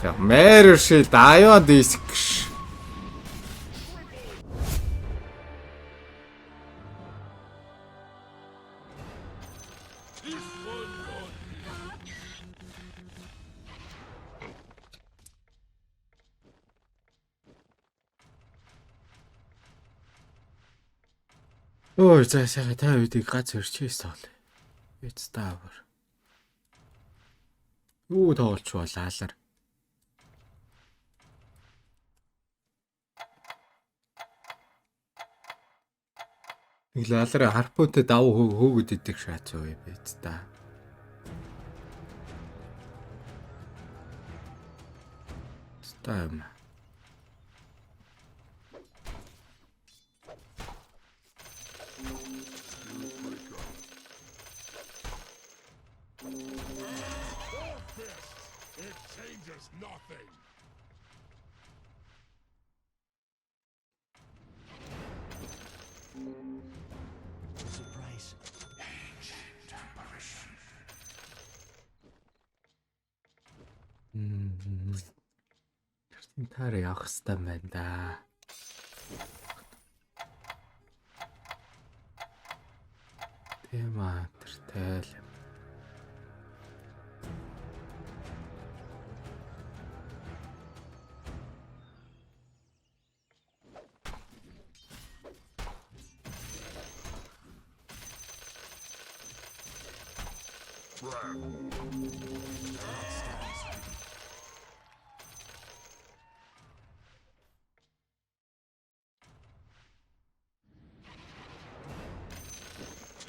Mirror Shield, Ion Disc. Ой, за сайхан та үдийг гац өрчээс тоол. Эц таавар. Юу тоолч болаалар. Нэг лалар харпуутай давуу хөөгд идэг шаац юу юм бэ та. Стайм. It changes nothing. Surprise. Таар явах хэвээр байна да. Тийм аа, тэртэй л юм.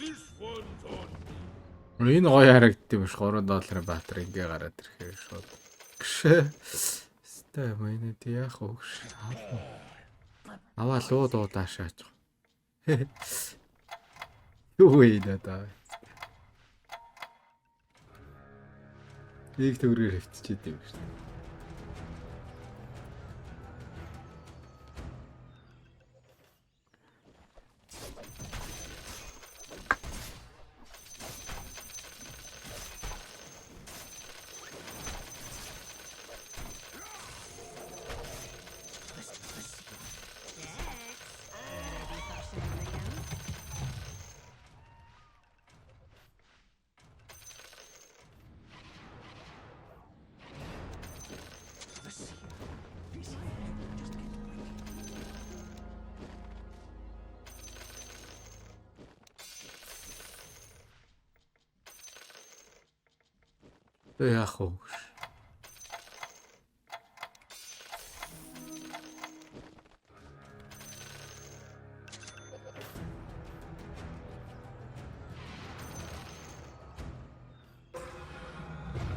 This one's on me. Энэ гоё харагддаг юм шиг 3 долларын баатар ингээ гараад ирэхээр шууд. Гшээ. Стай мэнэ тий яах вэ гш. Аваа луу дуудаашаач. Юу вэ надаа. Нэг төгрөөр хэвтчихэд юм шүү дээ. Dex, ready for shenanigans? Одоо яах вэ гш.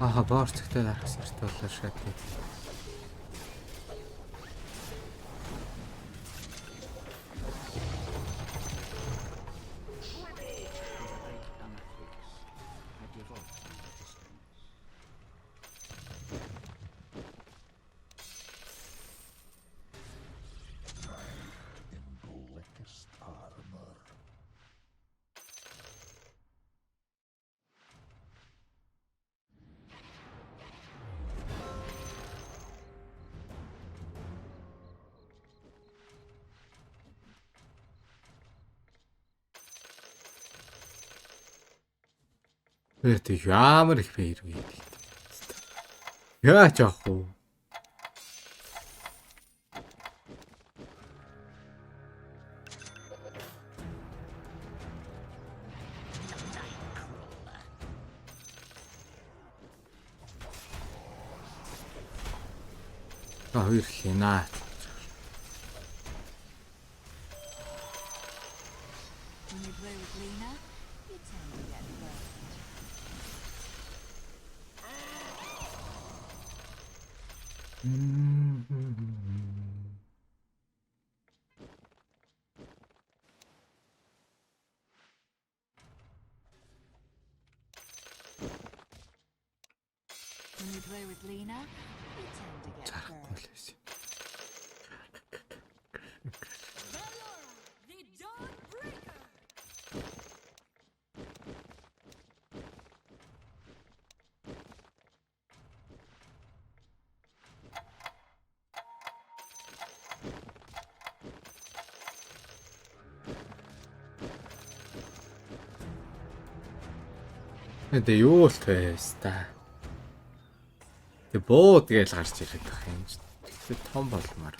Аха, борцогтой дарах сэрт боллоо шат. I devote my existence. In blackest armor. Тэр ямар их фейр вэ? Яаж авах вэ? А хоёр хинаа. When you play with Lena, you tend to get burned. When you play with Lena, you tend to get Зарахгүй burned. л байсан. Valora, the Dawnbreaker! Тэгээ юу л вэ та. Тэг бууд гээл гарч ирээд байгаа юм чи. Тэгэхээр том болмоор.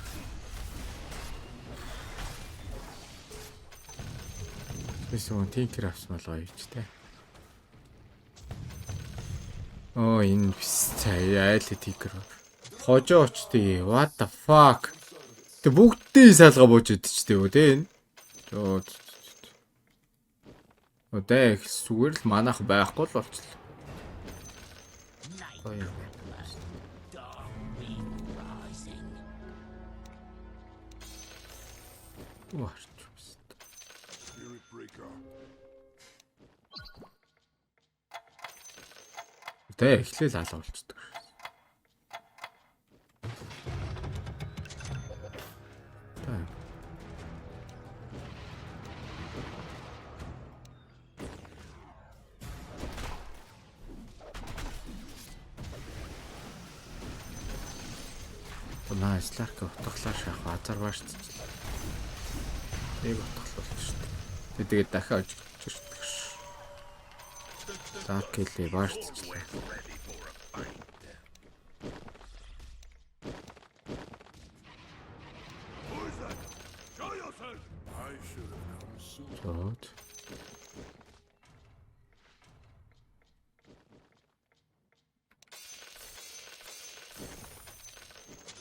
Тэсүн тинкер авсан бол гоё ч те. Оо энэ биш цаа айл тинкер. Хожоо очтыг. What the fuck? Тэг бүгдийн салгаа бууж идчихтэй юу те энэ. Зөө. Одоо их зүгээр л манайх байхгүй л болчихлоо. Гоё. Оо харч байна. Spirit breaker. Тэ эхлээл алга болчдөг. Тэ. Наа сларк утгалаа шахах азар баашцчлаа. Нэг утгал болчих шүү дээ. Тэгээд дахиад очиж ирдэг ш. Dark хэлээ баашцчлаа. Who is that? Show yourself! I should have come sooner. Зөөд.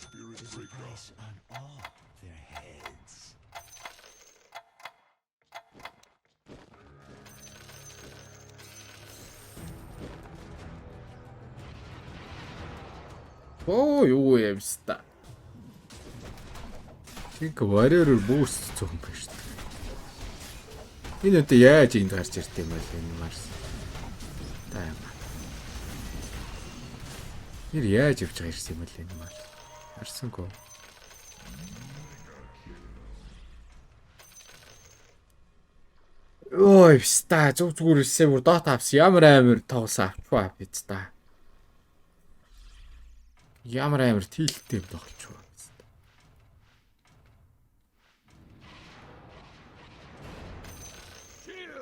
Spirit There's a breaker. price on all their heads. Оо юу юм ста. Тинк warrior boost зүүн байна шүү дээ. Энэ үдэ яаж энд гарч ирд юм бол энэ Марс. Та юм. Нэр яаж явж байгаа ирсэн юм бол энэ Марс. Харсангүй. Ой, ста зүг зүгээр ирсэн бүр дот авсан. Ямар амар тоглосон авчихва биз та. Ямар амар тийлтэй юм тоглолч вэ? Cheer!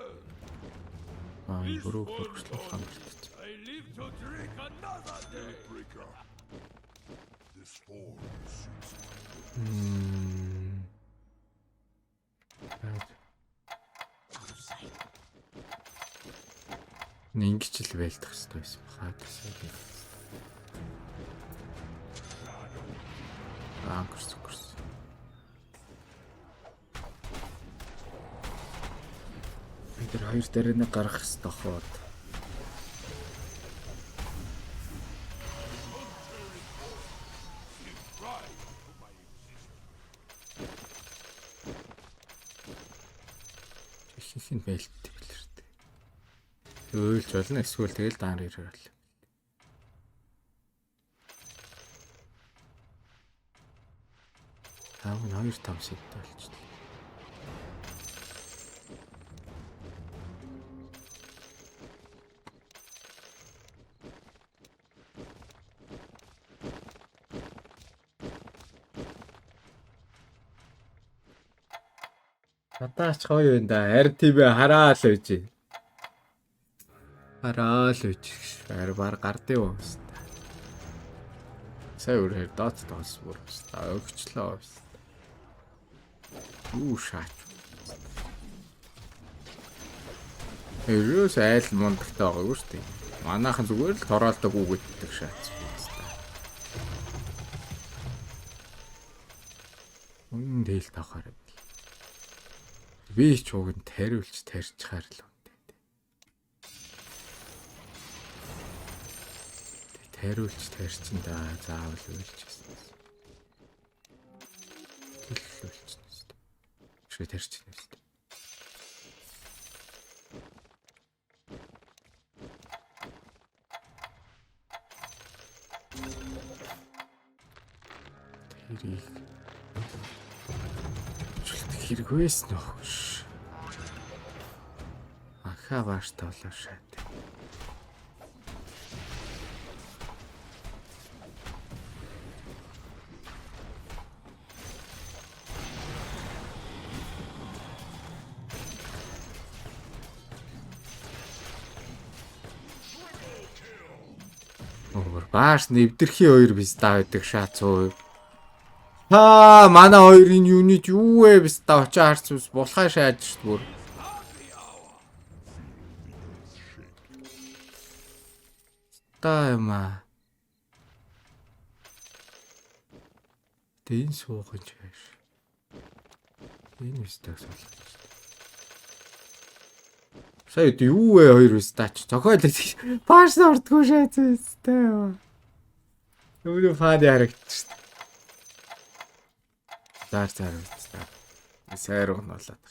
Аа, бүрөө хөргөчлөх хамтарч. I live to drink another day. Breaker. This form suits my Out of sight. Ингэж л байлдах хэрэгтэй байсан баха гэсэн. Аа, гэрс гэрс. Бид нар хоёр дээр нэг гаргах хэрэгтэй хоод. pride to my existence. Ихэнх нь байлддаг л хэрэгтэй. Уйлж болно эсвэл тэгэл даан ирэх бол. Таав нь хоёр там шидтэй болчихлоо. Надаач гоё юм да. Харин тийм ээ хараа л үжи. Хараа л үжи. Харин бар гардыг юм хэвээр. Сая өөр дот тоос бүр хэвээр. Өгчлөө хэвээр. Юу шаач. Ерөөс айл мундагтай байгаагүй шүү дээ. Манайхан зүгээр л тороолдог үг гэдэг шаац хэвээр. Үнэн дээл тавхаар юм. Би ч уг нь тариулж тарьчихаар л үнтэй. Тариулж тарьчин да заавал уйлж байсан. Тэл уйлчихсан. Шээ тарьчихсан. Тэрийг Чүлтэх хэрэг байсан нөхөш. Аха бааш тавлаа шат. Өөр бааш нэвдэрхий хоёр биста байдаг шаацуу. Та манай хоёрын юунит юу вэ биста очоо харц ус булхаа шааж шít бүр. Та юм аа. Тэ энэ суугаж хайш. Энэ бистаг суулгаж. Сая юу вэ хоёр бистач зохиол бааш ордгоо шаац биста юм. Өвлөө фади харагдчих. Зар зар биста. Сайруу болоод.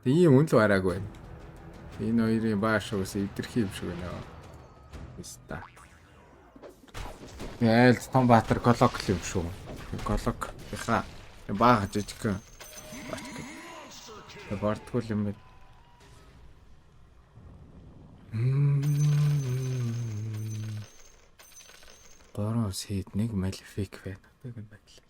Тэг ийм үн л бараагүй байна. Энэ хоёрын бааш ус эвдэрхий юм шиг байна. Биста. Яйл том баатар колок юм шүү. Колок яха бага жижигхэн. Бач. Бортгүй юм байна. Гурван ус хэд нэг малифик байна. Нэг нь байдлаа.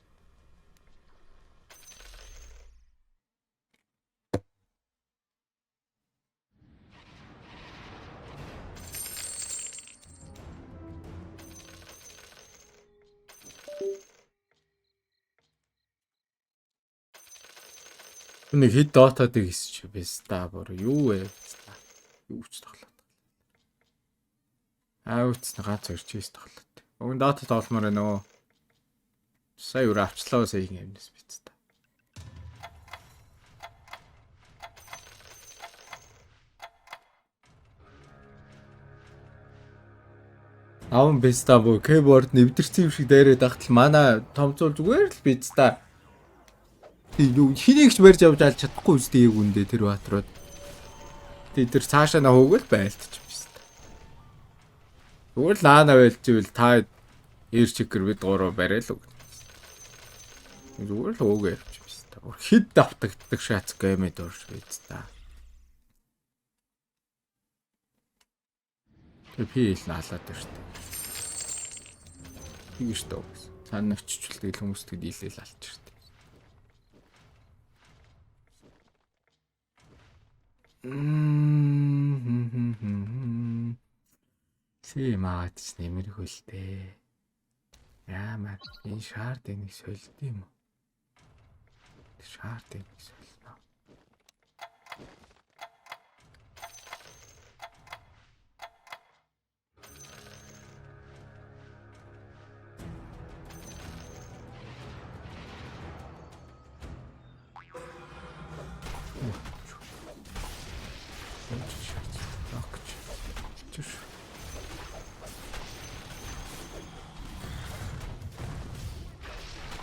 Нэг хэд дотодыг хийсч биста бүр юу вэ? Юу ч тоглоод. Аавц гац хоёр чийс тоглоод. Уг нь дота тогломоор байна өө. Сая өөр авчлаа сая юмнес биз та. Аван биста бо keyboard нэвдэрсэн юм шиг дээрээ дагтал манай томцуул зүгээр л биз та. Юу хэнийг ч барьж авч алж чадахгүй үстэй яг үндэ тэр баатрууд. Тэг тэр цаашаа на хөөгөл байлтчих биз та. Зүгээр л наана байлжвэл та эр чигэр бид гурав барайл үг. Зүгээр л хөөгөө явчих биз та. Хэд давтагддаг шаац гэмэд орш биз та. Тэр пи ил наалаад байна шүү дээ. Тэгэж шүү дээ. Цаана очичвал тэгэл хүмүүс тэг дийлэл алчих шүү дээ. Тийм аач нэмэрх үлдээ. Яамаа энэ шаард энийг солид юм уу? Шаард энийг солино.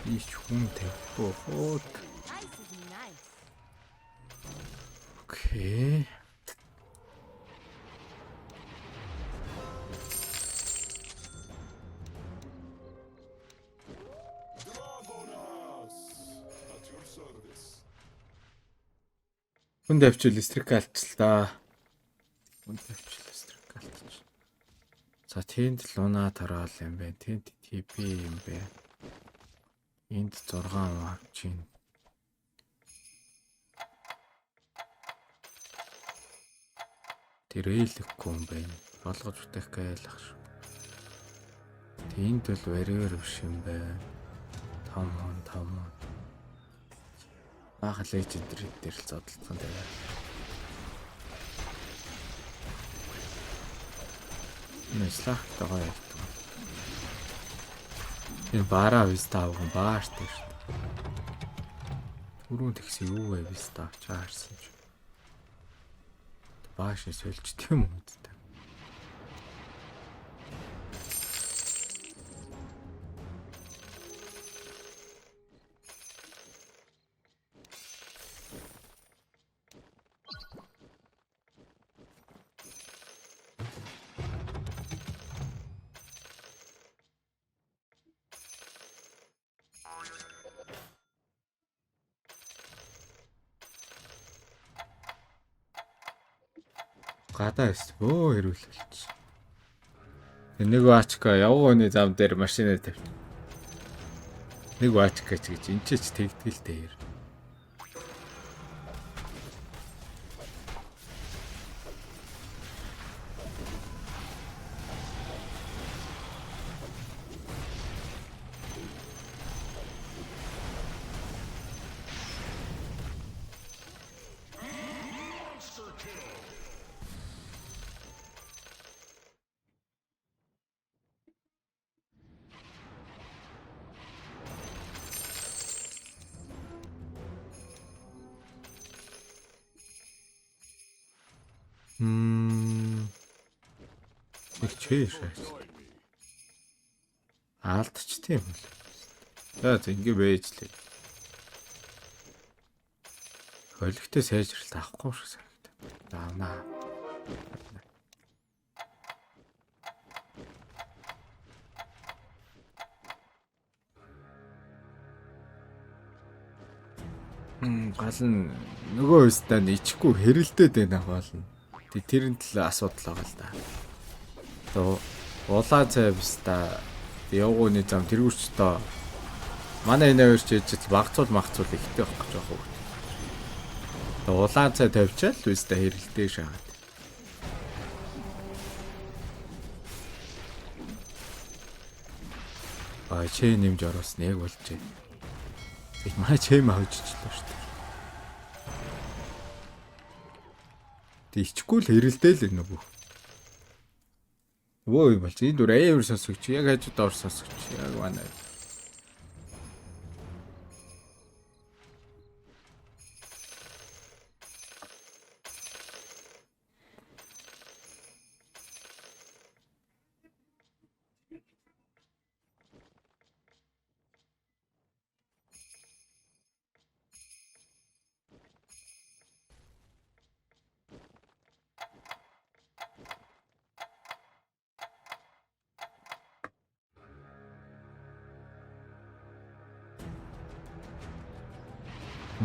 Их хүн тавихгүй хот. Ice is nice. Окей. Dragonas! At your service. Хүн тавьчвал эсрэг алчлаа. Хүн тавьчвал эсрэг алчих. За тэнд луна тараал юм байна. Тэнд ТП юм байна. Энд 6 авч байна. Тэр ээлэхгүй юм байна. Болгож бүтээх гээл ах шүү. Тэнд бол warrior биш юм байна. Том хүн, том хүн. Бага legendary дээр л зодтолцсон дээ. Нэслахтай гоё ярьдаг. Энэ бараа виста авган баартай шүү дээ. Түрүүн тэгсэн юу вэ виста авч харсан чи. Бааш нь сольжт юм уу гэдэг. Гадаа өс бөө хэрүүл болчих. Нэг баачка явган хүний зам дээр машинаа тавь. Нэг баачка ч гэж энэ ч тэгтгэл дээр. Нэг чээ шаач. Алдчихсан юм бол. За за ингэ байж лээ. Хөлөгтэй сайжралт авахгүй шиг санагдав. Давнаа. Гал нь нөгөө өстөө ичихгүй хэрэлдээд байна гол нь. Тэг тэрэн тал асуудал байгаа л да. Одоо улаан цай бистаа явгууны зам тэргүүрч тоо манай энэ хоёр ч ээжэл багцуул махцуул ихтэй байх гэж байгаа хөвгт. Одоо улаан цай тавьчаал өстөө хэрэлдээ шагаад. А чэ нэмж оруулсан яг болжээ. Тэг манай чэм хожичлаа шүү дээ. Тэг ичихгүй л хэрэлдээл энэ бүх. Вөө юм болж энэ дүр аяар сонсогч яг хажууд ор сонсогч яг манай.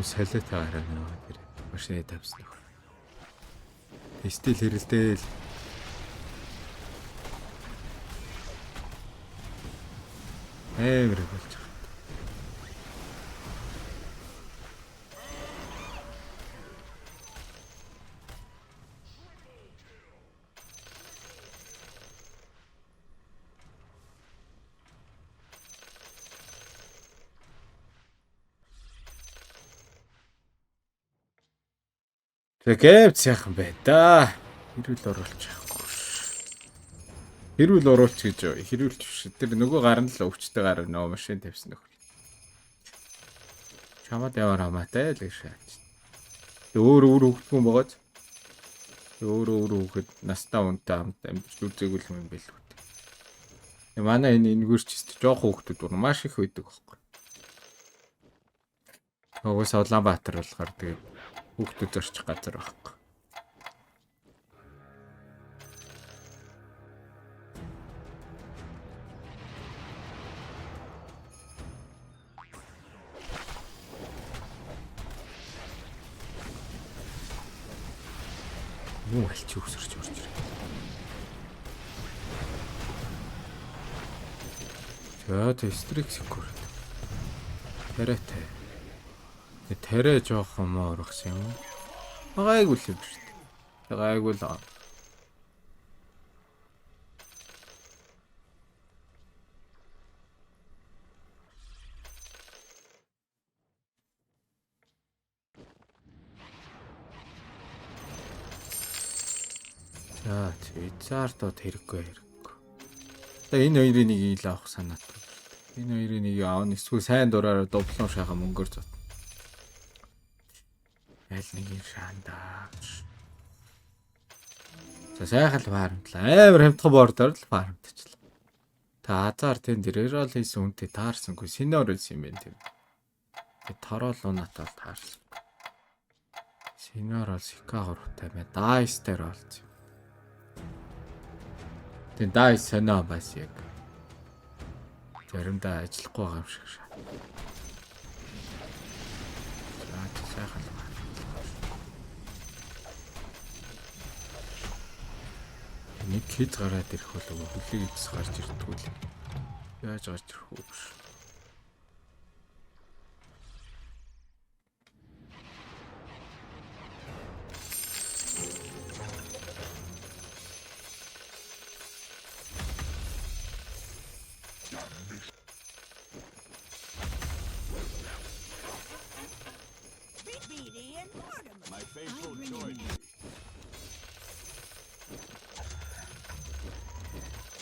Солиотой гараа нөгөө тэр машины тавьсан нөхөр. Стил хэрэлдээл. Амар болж байгаа. Тэгээ гэвч сайхан бай да. Хэрүүл оруулах яахгүй. Хэрүүл оруулах гэж хэрүүлж биш. Тэр нөгөө гар нь л өвчтэй гар нөгөө машин тавьсан нөхөр. Чамаад ямар хамаатай л гэж шаач. Тэг өөр өөр хөвгтгүн богоож. Тэг өөр өөр хөвгөд настаа унтаа хамт амьдарч үзээгүй л юм байл үү. Тэг манай энэ энэгүр ч гэсэн жоох хөвгтүүд бүр маш их байдаг байхгүй. Угсаа Улаанбаатар болохоор тэгээ хүүхдүүд орчих газар байхгүй. Муу аль чи өсөрч орж ирээ. За тэстрик секур. Тариатай. Тариа жоохон муу ургасан юм уу? Гайгүй л юм шүү дээ. Гайгүй л. За Визардод хэрэггүй хэрэггүй. За энэ хоёрын нэг ил авах санаатай. Энэ хоёрын нэг аавна эсвэл сайн дураараа дублон шахаа мөнгөөр зот. Аль нэг юм шаандаа. За сайхан л фармтлаа. Амар хямдхан бордоор л фармтчлаа. Та азар тэн дээр рол хийсэн үнтэй таарсангүй. Синор байсан юм байна тийм. Тэг торол унатаа таарсан. Синор бол Сика гуравтай мэ. Дайс дээр олцсон. Тэг дайс сонио бас яг. Заримдаа ажиллахгүй байгаа юм шиг шаа. За сайхан л. Нэг хэд гараад ирэх болов уу? Хүлээг эвдс гарч ирдгүү л. Яаж гарч ирэх вэ? Beatty and Mortimer. My faithful join me.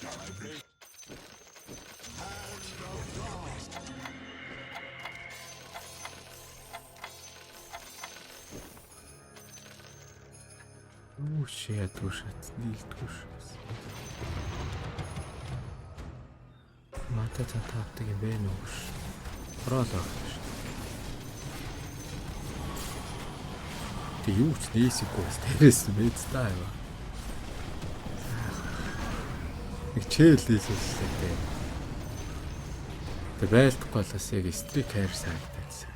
My faith. Hand of God. Юу шээ шат нийлдэггүй шүү. Мата цан таавдаг юм бэ нүг ш. Трол баг ш. Тэг юу ч нээсэхгүй бас тэрээс мэд та юм. Нэг чээл нийлүүллээ дээ. Тэг байлдахгүй бол бас яг стрик хайр санагдсан.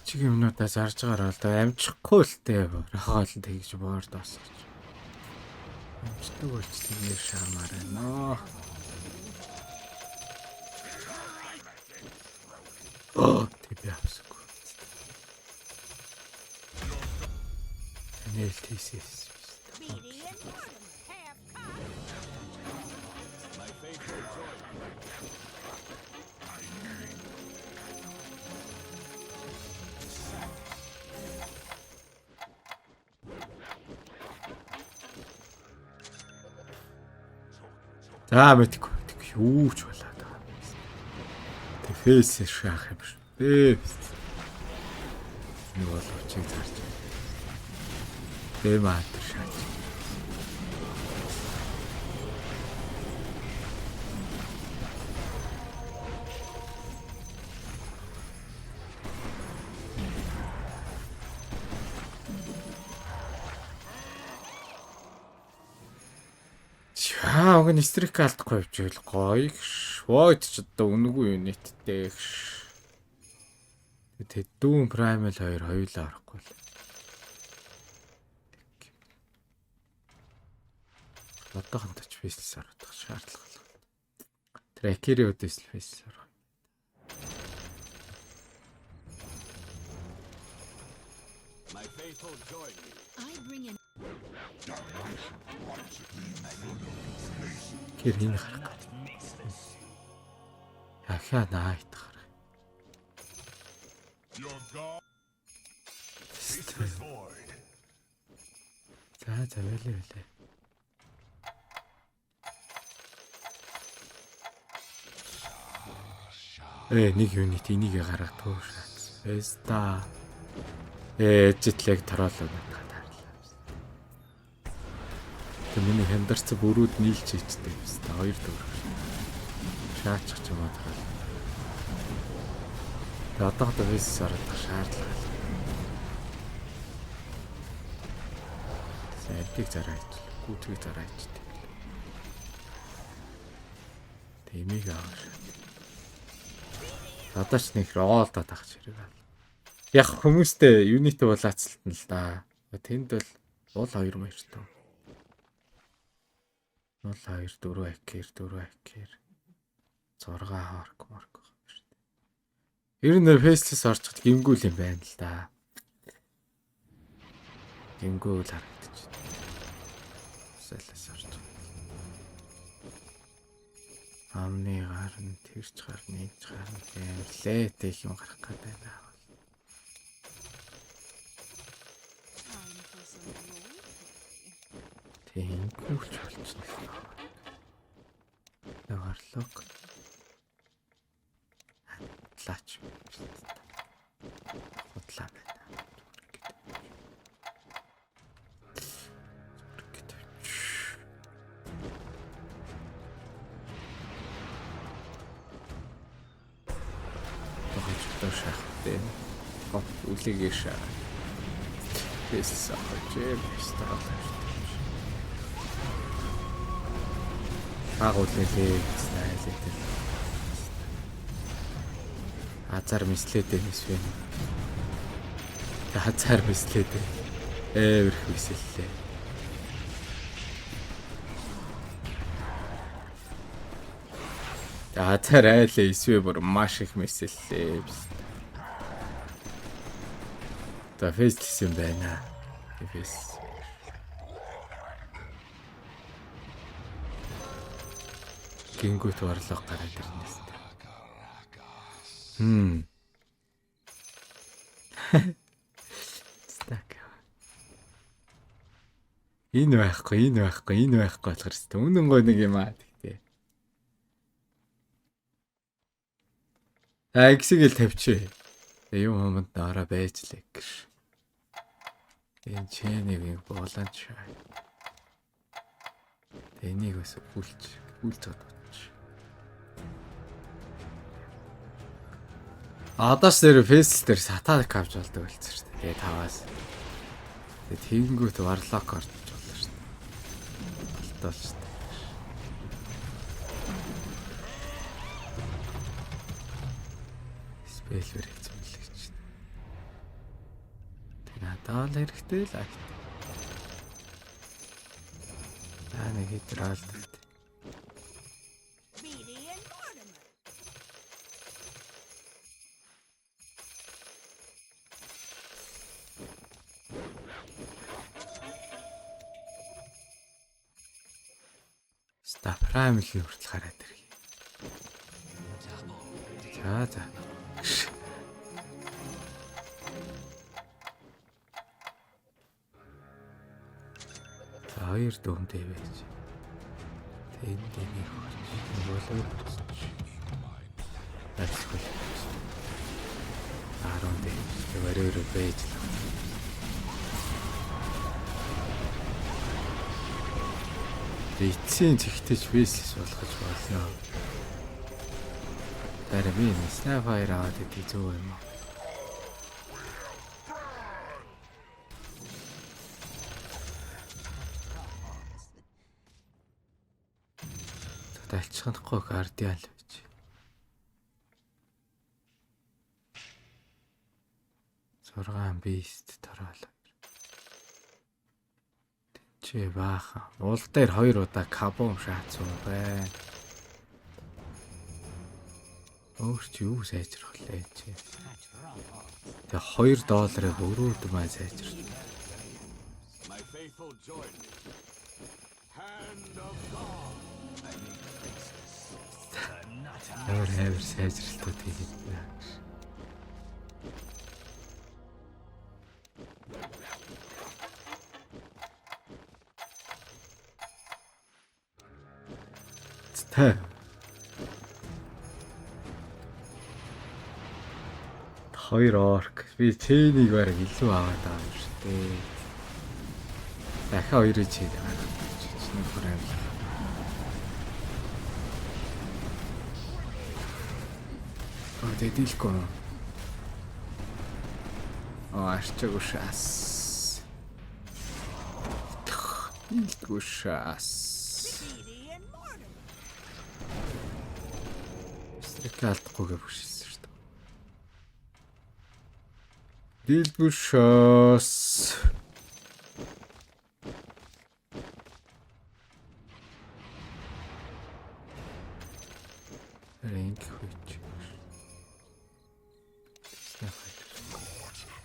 Жижиг юмнуудаа зарж байгаа л да амжихгүй л дээ. Рохоол тэгж боорд босгож. Амждаг болч тэгээр шаамаар байна. Оо тэг би авсангүй. Нэл тийсээс. За мэдгүй мэдгүй юу ч болоод байгаа юм. Тэг фейс шаах юм шүү. Дээ. Нэг бол учиг зарж. Дэм атер шаач. Чаа уг нь стрик алдахгүй явж гоё. Void ч одоо үнэгүй юниттэй. Тэг Doom Primal 2 хоёулаа орохгүй л. Одоохондоо ч faceless орох шаардлага л. Тэр Akiri өдөөс л faceless орох. My faithful join me. I bring in Тэр энэ харах гад. Ахаа найт харах. Your god. Faceless void. За за байлээ байлээ. Нэг юнит энийг гаргадаг шаац. Эста. Житлэг тороолоо надад таарлаа. Тэг миний хямдарч бүрүүд нийлж ичдэг юм байна. Хоёр дөрөв. Шаачих ч юм аа тороол. Тэг одоохоо фейс орох шаардлага. Сайтыг зараа ичл. Гүтгийг зараа ичдэг. Тэмийг авах. Одоо ч нэг роолдоод авах хэрэг байна. Яг хүмүүстэй юнит булаацалтна л да. Тэнд бол уул 2 маяртай. 0 2 4 акер 4 акер 6 хорк морк байгаа шүү дээ. Ер нь нэр фейслес орчиход гимгүүл юм байна л да. Гимгүүл харагдчих. Фейслес орчих. Амны гарна, тэрч гарна, энч гарна гэмлээ тех юм гарах гээд байна. Тийм гүйлч болчихно. Нэг орлог. Лаач. Худлаа байна. Тогож шахах дээ. Гоп үлээгээ шаа. Тэс авч бэстал. Баг үлээлээ стайлээ тэр. Азар мислээд байсан вэ? Азар мислээд. Эвэр их мислэлээ. Азар айлаа эсвэ бүр маш их мислэлээ. За фейслес юм байна. Фейс. Гингүүт орлого гараад ирнэ тест. Стак. Энэ байхгүй, энэ байхгүй, энэ байхгүй болохоор тест. Үнэн гоо нэг юм аа тэгтээ. Агсиг л тавьчих. Тэгээ юм юмд нараа байж лээ гэж. Энэ чэнийг нэг болон чай. Тэгээ энийг бас бүлж бүлж чадчих. Одоос нэр фэсэл дээр сатаник авч болдог болсон шүү дээ. Тэгээ таваас. Тэгээ тэгэнгүүт варлок орж боллоо шүү дээ. Болтол шүү дээ. Спелвэр хийсэн мэл гэж. Тэг надад л хэрэгтэй л агт. Аа нэг хитрал. Beatty and Mortimer. Ста праймлын хүртэл гараад ирэх. За за. За хоёр дүмтэй байж. Тэнд энийг хөрч. Болоо хөрч. Дайсгүй. 10 дээр. Варёр байж л. Эцсийн зэгтэж бизнес болгож болно. Дараа би энэ Snapfire аваад идэх зөв юм уу? Дальчихнахгүй гардиан л байж. 6 beast тороол. Чи баахан. Уул дээр хоёр удаа кабум шаацсан байна. Өөр чи юу сайжрах лээ чи. Тэгээ 2 долларыг өрөөд маа сайжирч. My faithful join me. Hand of God. I need faces. I'm not Амар амар сайжралтууд хийгээд байна. Тэ. Хоёр орк. Би чэнийг бараг илүү аваад байгаа юм шүү дээ. Дахиад хоёрыг чэйд аваад. Нэг бүр аим. Аа тэгээ дийлэхгүй юм. Аа арчаагүй шаас. Дийлдэггүй шаас. Beatty and Mortimer. Стрик алдахгүй гэж бүшилсэн шүү дээ. Дийлдэггүй шаас. Рэнк хүч.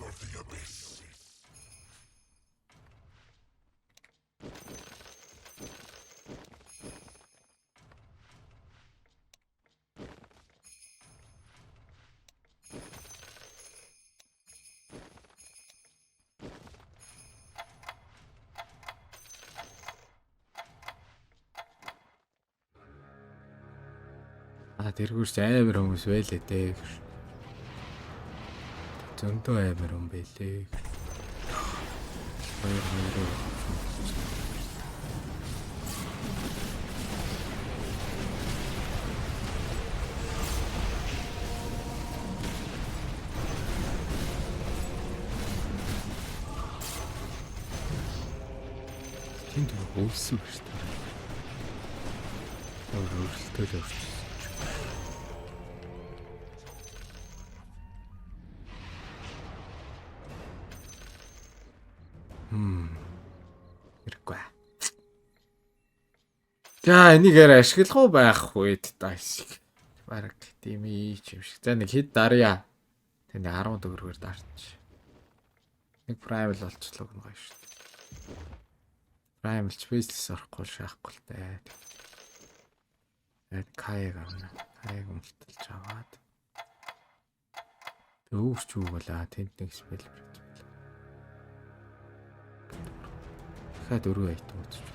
Of the abyss. А тэргүүрч амар хүмүүс байлээ дээ. Зөндөө амар хүн байлээ. Хоёр хоёр. Тэнд өлсөн ба шүү дээ. Өөр өрсөлдөөл өрчсөн. Хэрэггүй. За энийг арай ашиглах уу байх үед дайсыг. Бараг тийм ч юм шиг. За нэг хэд дарья. Тэг нэг 10 төгрөгөөр дарч. Нэг prime л болчлоо гэнэ гоё шүү дээ. Prime л ч бизнес орохгүй шаахгүй л дээ. Тэгээд каяг авна. Каяг өмөлтөлж аваад. Тэг өөр ч юу болаа. Тэнд нэг спел барьж байлаа. Дахиад дөрөв айтем үзэж байна.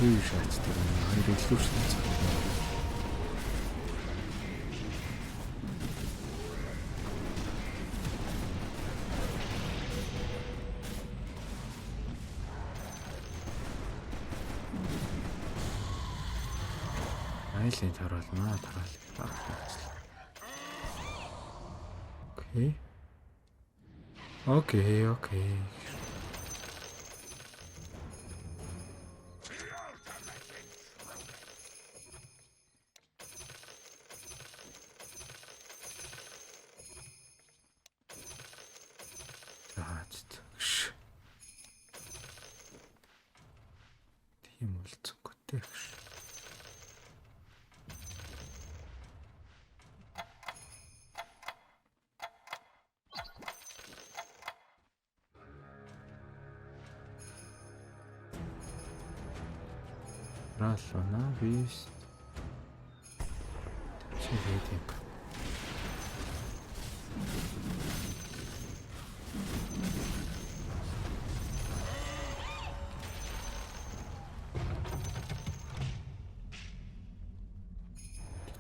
Юу шаач тэр хоёр илүү шин. Айлын таруулнаа таруул. Окей. Окей, окей. За тэгш. Тийм болцсонгүй тэгш. Раллана бис. Чигээд юм.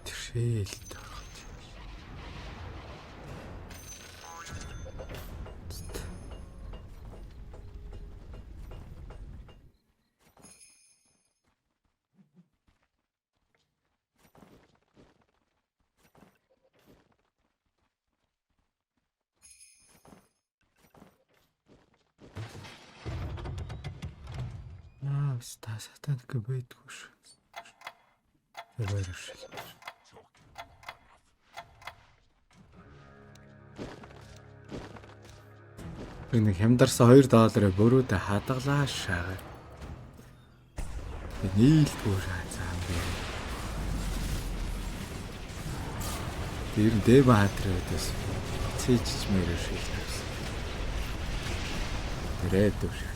Тэшээл тарах. Аа, ста сатанк байдгүй шүү. Тэр баяр шил. Би нэг хямдарсан 2 долларыг бүрүүдэ хадгалаа шаагаа. Би нийлдгүй шаацсан би. Тэр нь дэв хатрын өдөөс цээжч мэрэ шил тавьсан. Тэрээ дөв шаацсан.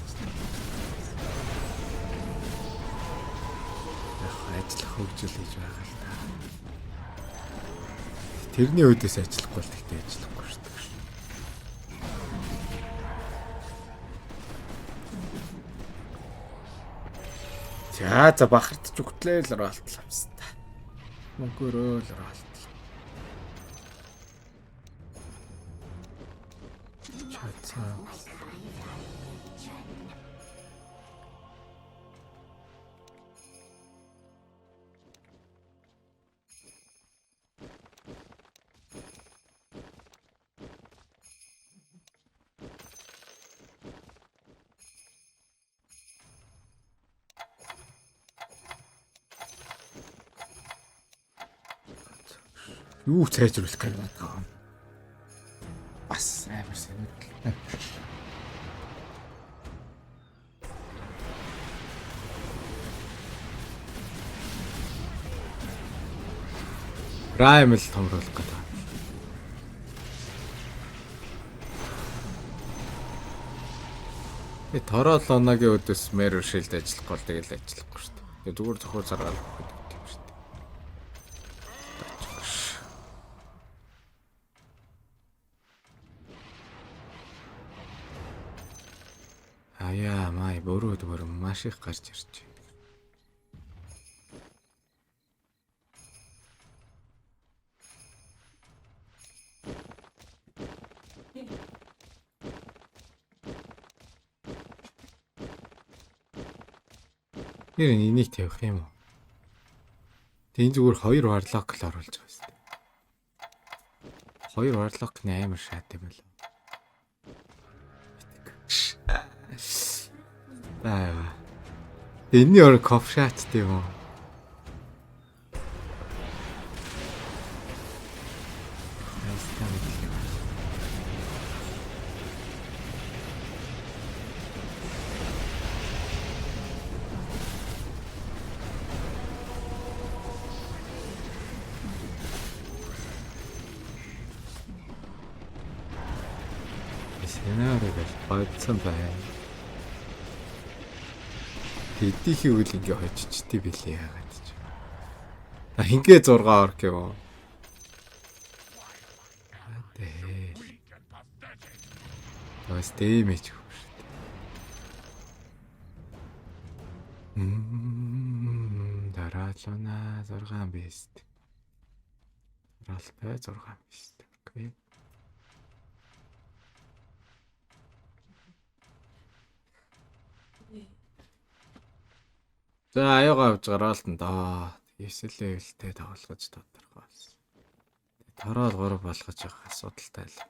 Яг ажиллах хөгжил хийж байгаа л та. Тэрний өдөөс ажиллахгүй л тэгтээ ажиллахгүй шүү дээ. За за бахартч үгтлээ л оролтлоо юмсан та. Мөнгөөрөө л оролтлоо. Чацаа. Юу цайжруулах гэж байгаа юм. Бас амар сонирхолтой. Prime л томруулах гэдэг. Би Торолоногийн өдөөс мэр шилд ажиллахгүй л тэгэл ажиллахгүй шүү дээ. Тэгээ зүгээр зохиол заргаал гэдэг юм шүү дээ. Аяа май бөрөөд бүр маш их гарч ирж байна. Нэр энийг тавих юм уу? Тэг энэ зүгээр хоёр варлок л оруулж байгаа юм. Хоёр варлок нь амар шат юм байна. Аа. Энэний өөр кофшат тийм үү? Сценарийг бодсон байна. Хэдийхий үйл ингээ хожичтэй билээ яагаад ч. А хингээ 6 орк юм уу? Тэ. Бас дэмэж хөх шүү дээ. Таралуна 6 beast. Ралтай 6 beast. Okay. За аяга авч гараалтан доо. 9 level-тэй тоглож тодорхой болсон. Тороол 3 болгож явах асуудалтай л.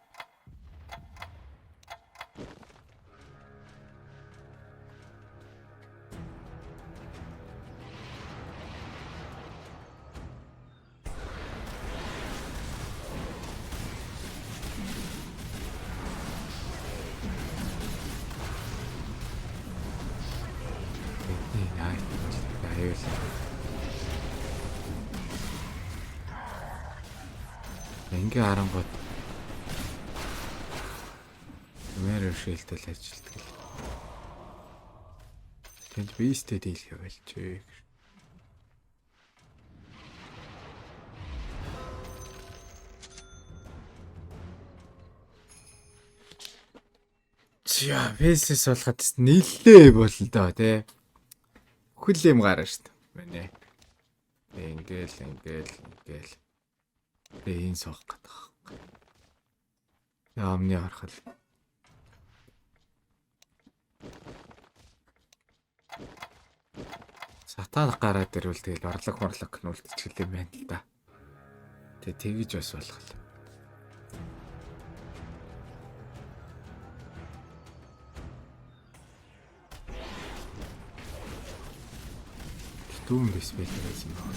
Бидний найт аюул. Ингээ харангуут Мэр шилтэл ажилтдаг л. Тэнд бистэй дийлхэ болжээ. За, фэйсэс болоход нилээ болно доо тий. Бүхэл юм гарна шүү дээ. Мэнэ. Ингээл ингээл ингээл. Тэгээ энэ суух гэдэг. Яамны архал. Сатан гараад ирвэл тэгэл орлог морлог нүлдчихэл юм байна л да. Тэг тэгж бас болох л. Дүүм бис байлаа байсан байна.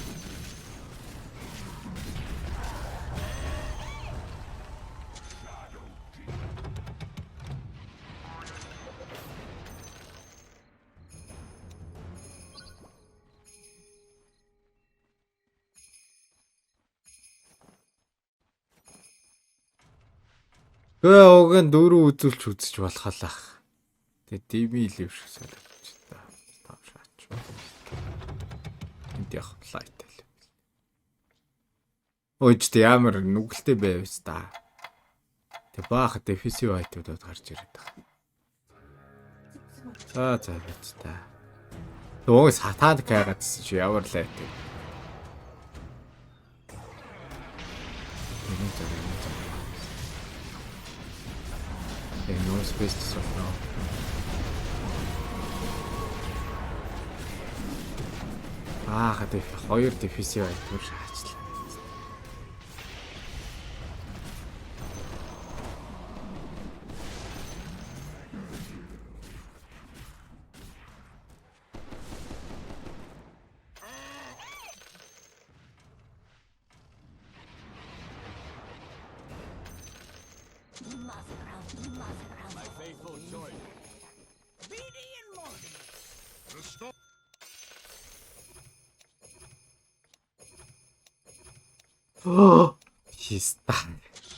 Гэ уг нь дөрөв үзүүлч үзэж болох л ах. Тэгээ дими л юм шиг санагдаж та. Тав шаач. Энд яг лайт л. Ой ч тэ ямар нүгэлтэй байвс та. Тэг баах дефенсив айтуудад гарч ирээд байгаа. За за биз та. Нөгөө сатанд кайгаадсэн чи ямар лайт вэ? Энэ зөв энэ зөв. Тэгээ нөө space болно. Аа хад хоёр дефенсив айтууд шаачлаа. My faithful join me. The storm. Хиста.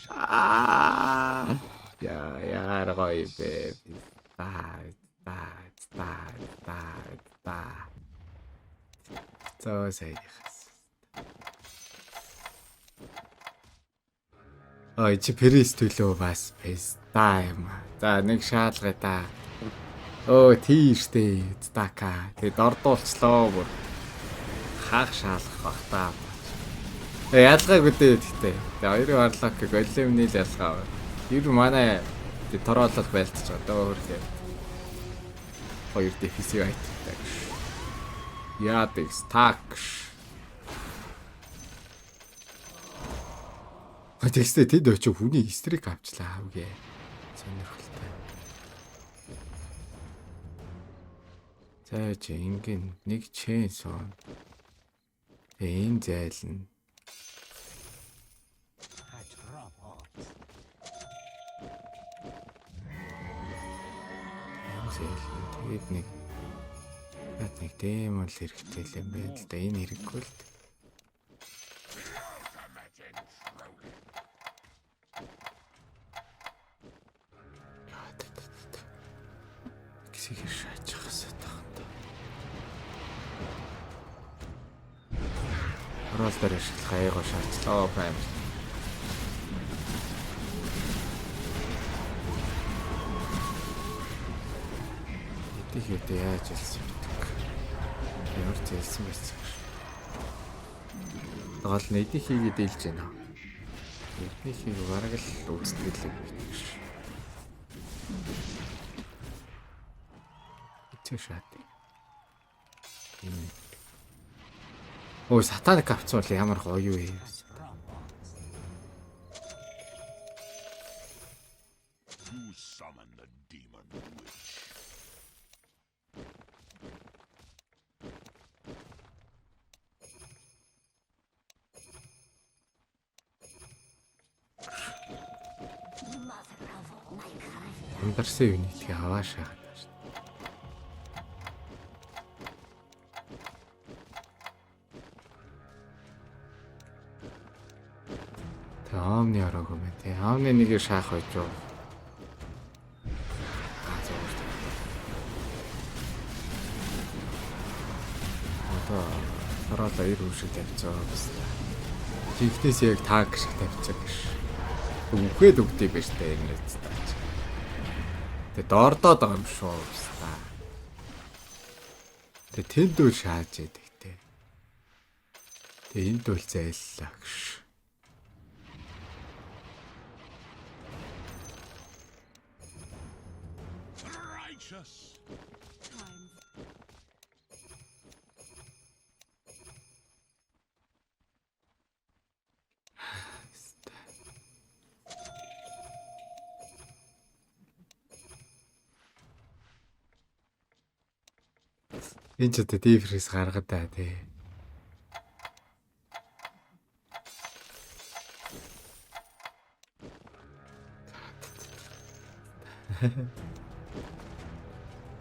Аа. Я ягаар гоё бэ. Та та та та та. Зөө сайхас. Ой чи Перис төлөө бас песта юм. За нэг шаалгая та. Өө тий штэ. Стака. Тэг дордуулчлоо бүр. Хаах шаалгах бах та. Ялгаагүй дээ гэхдээ. Тэгээ хоёрын варлок големны л ялгаа байна. Ер нь манай тороолол байлтж байгаа даа өөр. Хоёр дефенсив айттай. Яадаг стак. Тэгсээ тэд очив хүний стрик авчлаа авгээ. Сонирхолтой. За чи ингэн нэг чейнсон. Тэгээ энэ зайлна. Зээл. Тэгээд нэг над нэг тийм л хэрэгтэй л юм байна л да. Энэ хэрэггүй л дээ. Гисэхэр шаачих хэсэг тахта. Орол дээр ашиглах аягаа шаачлаа прайм. Эдийг үдэ яаж хэлсэн битэг. Ямар зэлсэн байсан гэж. Гол нь эдийг хийгээд дийлж байна. Эднийхийг бараг л үзтгэл юм биш. Эцэг шат. Ой, сатаник авцсан бол ямар гоё вэ? You summon the demon witch. Mother of all my kind. Ундарсан юунитыг аваа шахаад байна шүү. Тэ аамны ороогүй мэн тэ. Аамны нэгийг шаах байж юу. Аа зөв. Одоо сараалаа 90 хүн шиг тавьцаа гэсэн. Жигтээс яг танк шиг тавьцаа гэж. Үхээд үгтэй байж та юм нэт таач. Тэ дордоод байгаа юм шүү та. Тэ тэнд үл шааж яадаг те. Тэ энд үл зайллаа гэж. Righteous. Time. Энэ ч одоо дифрес гаргад та тий.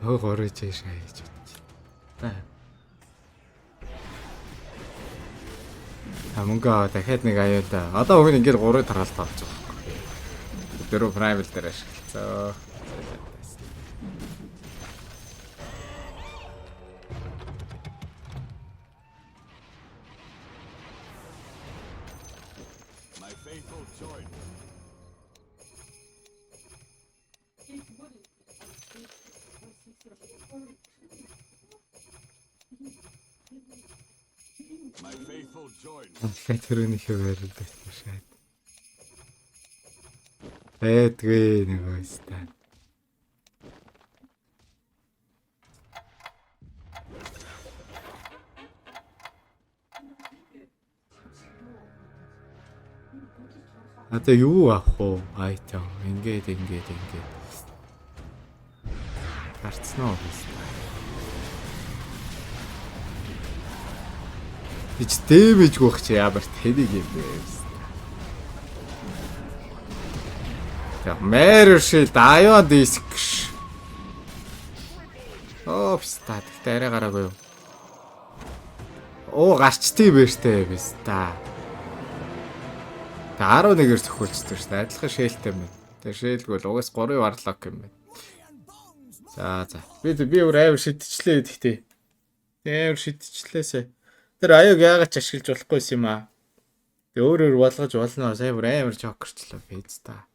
Хөө горож шаа хийж бодчих. Та. А мөнгө дахиад нэг аюулаа. Одоо өгн ингээд 3 тараалт авч байгаа байхгүй. Дөрөв primal дээр ашиглацаа. My faithful join. My faithful join. Дахиад тэрнийхээ байранд байсан шаад. Байдгүй нөгөө стан. Одоо юу авах вэ? Айтем. Ингээд ингээд ингээд. Гарцсан уу биш. Ич дэмэж гүөх чи ямар тэнийг юм бэ? За Мэршил Ion Disc. Опс та тэгтээ арай гараагүй юу? Оо гарчтыг бэ штэ биш та. Тэ 11-ээр зөхиулчихсан шүү дээ. Адилхан шээлтэй юм. Тэ шээлгүй бол угаас 3 варлок юм байна. За за. Би өөр амар шидчихлээ гэхдээ. Амар шидчихлээсэ. Тэр аюуг яагаад ч ашиглаж болохгүй юм аа. Тэг өөр өөр болгож болно. Сая бүр амар жокерчлаа бийз та.